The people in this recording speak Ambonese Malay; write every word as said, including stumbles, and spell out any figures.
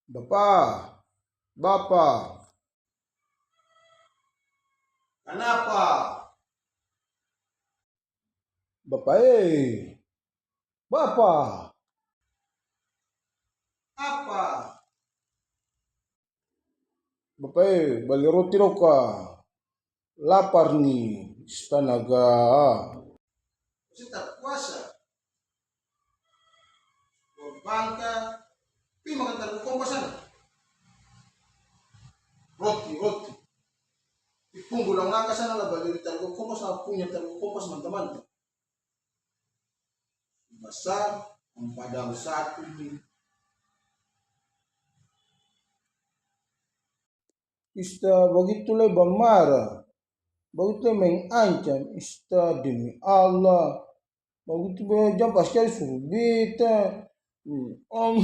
Bapa, bapa. Kanapa? Bapa e, bapa. Apa? Bapa e, bali roti dong ka. Lapar ni, stanaga. Ose tak puasa. Bangka, pi makan tanago kompas sana. Roti, roti. Pi pung bulang nangka sana la bali tanago kompas, la punya tanago kompas manta-manta. Basar, padang satu ni. Ista bagitu lai bamara, bagitu lai mengancam, ista demi Allah, bagitu be jang paskali suru beta. Hmm, am,